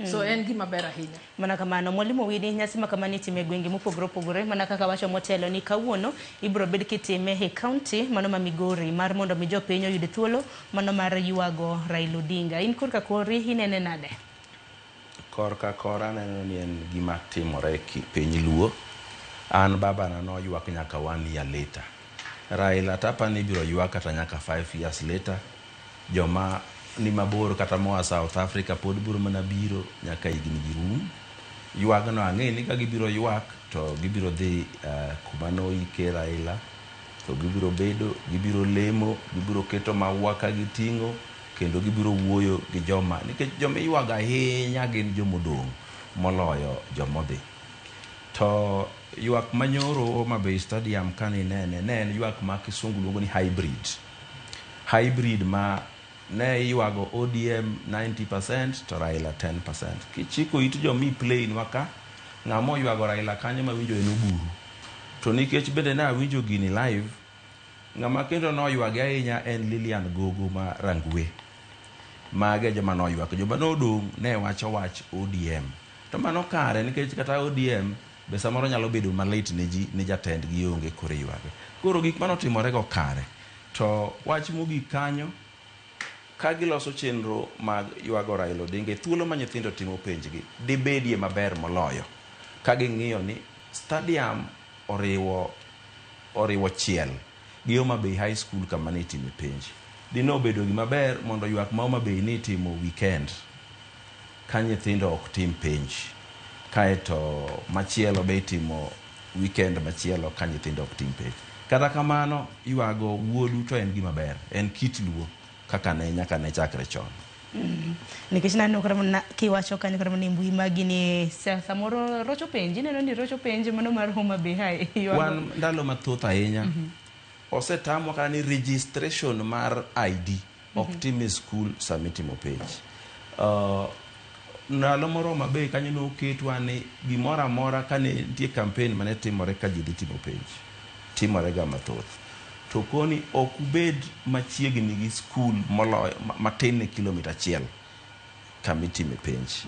So en gima ber ahinya. Mana kamano, Mwalimu Winnie, nyasi ma kamani itime e gwenge mopogore opogore mana kaka wacho motelo ni kawuono ibiro bed kitime e kaunti mano ma Migori mar mondo mi jopiny oyud thuolo mano mar ywago Raila Odinga. In korka kori inene nade? Korka kora aneno ni en gima timore e piny Luo. An babana noywak nyaka one year later. Raila to apani ibiro ywak kata nyaka 5 years later. Joma ni mabor kata moa South Africa pod biro mana biro nyaka higni gi rum. Ywagno ang'e ni ka gibiro ywak to gibiro dhi kuma noike Raila to gibiro bedo, gibiro lemo, gibiro keto maua ka giting'o kendo gibiro wuoyo gi joma nikech joma iywago ahinya gin jomodong' moloyo jomodhi. To ywak manyoro Homa Bay Stadium kaninene ne en ywak ma kisungu luongo ni hybrid. Hybrid ma ne iywago ODM 90% to Raila 10%. Kichiko it jomi play nwa ka, ng'ama oywago Raila kanyo mawinjo en Oburu. To nikech bende ne awinjo gini live, ng'ama kendo noywage ahinya en Lilian Gogo ma Rangwe. Mage e joma noywak. Joma nodong' ne wacho wach ODM. To mano kare nikech kata ODM be samoro nyalo bedo malit ne ji ni jatendgi onge koro iywage. Koro gik manotimore go kare. To wach mogik kanyo, ka giloso chenro mag ywago Raila Odinga e thuolo ma nyithindo timo penjgi, dibedie maber moloyo ka ging'iyo ni stadium oriwo chiel gi Homa Bay High School kama ne itime penj. Dine obedo gima ber mondo ywak ma Homa Bay ne itimo weekend ka nyithindo ok tim penj. Kaeto machielo be itimo weekend machielo ka nyithindo ok tim penj. Kata kamano, ywago wuodu to en gima ber. En kit Luo kaka ne nyaka ne chakre chon. Nikech naneno kata mana kiwacho kanyo kata mana e mbui magi ni samoro rocho penj ineno ni rocho penj mano mar Homa Bay High ywago. Wan ndalo mathoth ahinya osetamwa kata ni registration mar ID ok tim e skul sama itimo penj. Ndalo moro Homa Bay kanyo noketwa ni gimoro amora kane nitie campaign mane timore ka ji dhi timo penj timore ga mathoth to koni ok ubed machiegni gi skul moloyo matin ne kilomita 1 kama itime penj.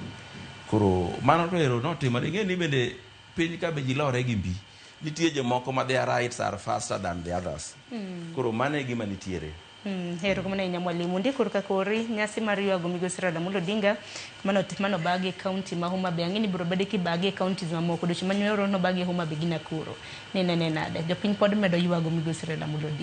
Koro mano to ero notimore. Ing'e ni bende piny ka be ji lore gi mbi. Nitie jomoko ma their rights are faster than the others. Koro mano e gima nitiere. Erokamano ahinya mwalimu. Ndi korka kori nyasi mar ywago migosi Raila Amolo Odinga mano bagi e kaunti ma Homa Bay. Ang'e ni biro bedo kibage e counties mamoko. Odiochieng' manyoro nobagi e Homa Bay gi Nakuru. Ninene nade? Jopiny pod medo ywago migosi Raila Amolo Odinga.